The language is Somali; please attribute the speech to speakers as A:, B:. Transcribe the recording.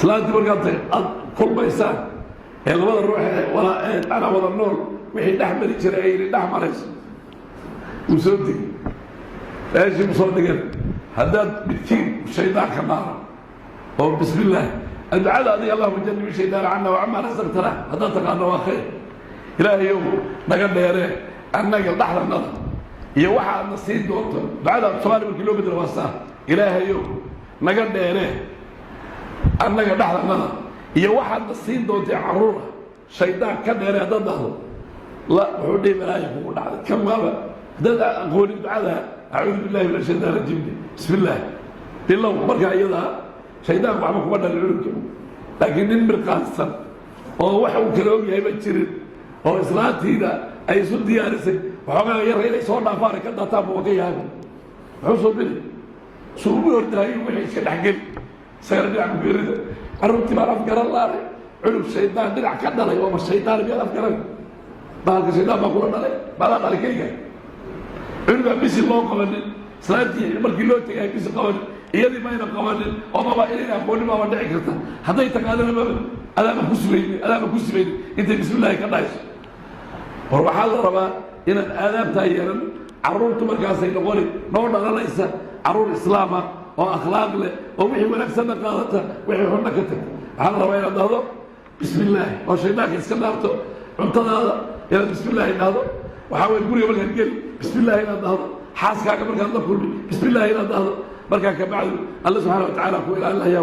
A: Islaantii markaad aad kulmaysaan ee labada ruux ee wala ee macnaa wada nool, wixii dhex mari jiray ay dhex marayso, wuu soo degay meeshii mu soo dhigan. Haddaad midkiin shaydaanka naaro oo bismi illaah, ducada adiga اللهم جنب الشيطان عنا وعما رزقتنا haddaad taqaano, waa khayr. Ilaahayow, naga dheeree annaga dhexdanada iyo waxa aadna siin doonto. Ducada Soomaaliya markii loo bedelo waa saa: Ilaahayow, naga dheeree annaga dhexdanada iyo waxaadna siin doontay carruura, shaydaan ka dheeree. Haddaad dhahdo, la wuxuu dhihi, "Balaayo kugu dhacday." Kan waaba haddaad aqoonin ducada, أعوذ بالله من الشيطان الرجيم, bismi illaah bilow. Markaa iyadaa shaydaanku waxba kuma dhalin cunugka, laakiin nin mirqaansan oo wax uu kala ogyahay ma jirin oo islaantiina ay isu diyaarisay waxoogaa yar inay soo dhaafaan, ka daataan buu ka yahay. Muxuu soo bili suu ugu ordaayo wixii iska dhexgeli, isagana dhinac bugeerida. Carruurtii baan afgaran laanay. Cunug shaydaan dhinac ka dhalay ooma shaydaan miyaad afgaran? Bahalka shaydaan baa kula dhalay, maadaa dhalay keliga. Cunugaa bisi loo qabanin, islaantii markii loo tegay bisi qabanin, iyadii mayna qabanin oo maba inayna aqoonin baaba dhici karta. Hadday taqaanana, maba adaama ku sugayni, adaama ku subayni intay bismillaahi ka dhahayso. War waxaa la rabaa inaan aadaabtaa yeelan. Carruurtu markaasay noqoni noo dhalanaysa carruur islaama oo akhlaaq leh oo wixii wanaagsanna qaadata, wixii xunna ka tagta. Waxaa la rabaa inaad dhahdo bismi illaahi oo shaydaanka iska dhaarto. Cuntadaada inaad bismi illaahi dhahdo. Waxaa weye guriga markaad geli, bismi illaahi inaad dhahdo. Xaaskaaga markaad la kulmi, bismi illaahi inaad dhahdo. Markaa kabacdu Alle subxaana wa tacaala ku ilaalinaya.